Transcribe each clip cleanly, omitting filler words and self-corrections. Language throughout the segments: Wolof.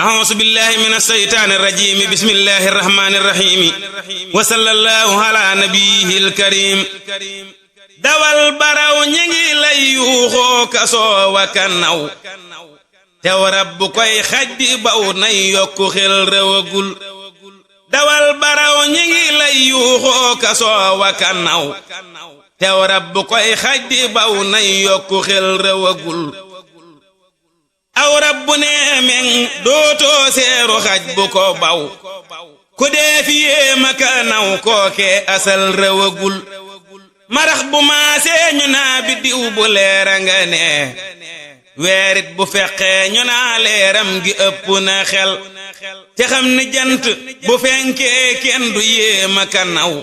أعوذ بالله من الشيطان الرجيم بسم الله الرحمن الرحيم وصلى الله على نبيه الكريم dawal baraw ñi ngi lay yuuxoo kasoo wa kanaw tew rabbu koy xaj di baw nay yokku xel rewagul dawal baraw ñi ngi lay yuuxoo kasoo wa kanaw tew rabbu koy xaj di baw nay yokku xel rewagul aw rabbu nee meŋ dootoo seeru xaj bu ko baw ku dee fi yéema kanaw kooke asal rewagul marax bu maasee ñu naa biddiw bu leera nga nee weerit bu feqee ñu naa leeram gi ëpp na xel te xam ni jant bu fenkee kenn du yéema kanaw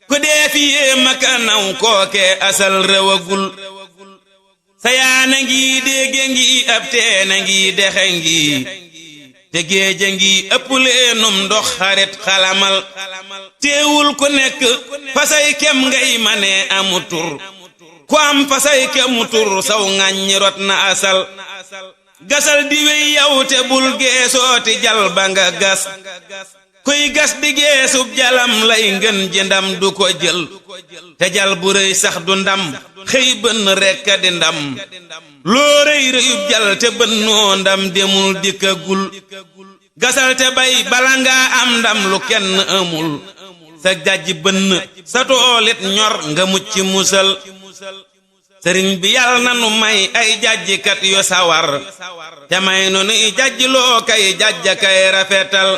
ku dee fi yéema kanaw kooke asal rewagul sayaana ngi dégge ngi ab teena ngi dexe ngi te géeja ngi ëpp leenum ndox xarit xalamal teewul ku nekk fasay kem ngay mane amu tur ku am fasay kemu tur saw ŋàññi rot na asal gasal di wey yow te bul geesooti jal ba nga gas kuy gas di geesub jalam lay ngën ji ndam du ko jël te jal bu rëy sax du ndam xëy bënn rekk di ndam loo rëy rëyub jal te bënnoo ndam demul dikkagul gasal te bay bala ngaa am ndam lu kenn amul sa jajj bënn sa toolit ñor nga mucc musal sëriñ bi yàlla na nu may ay jajjikat yu sawar te may nu nuy jajj loo kay jajja kay rafetal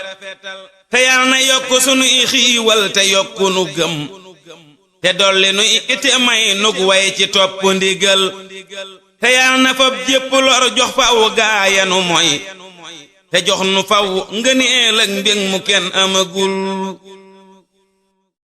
te yàlla na yokk sunuy xiiwal te yokku nu gëm te dolli nuy ite may nug way ci topp ndigal te yàlla na fab jépp lor jox faw gaayanu moy te jox nu faw ngëneel ak mbég mu kenn amagul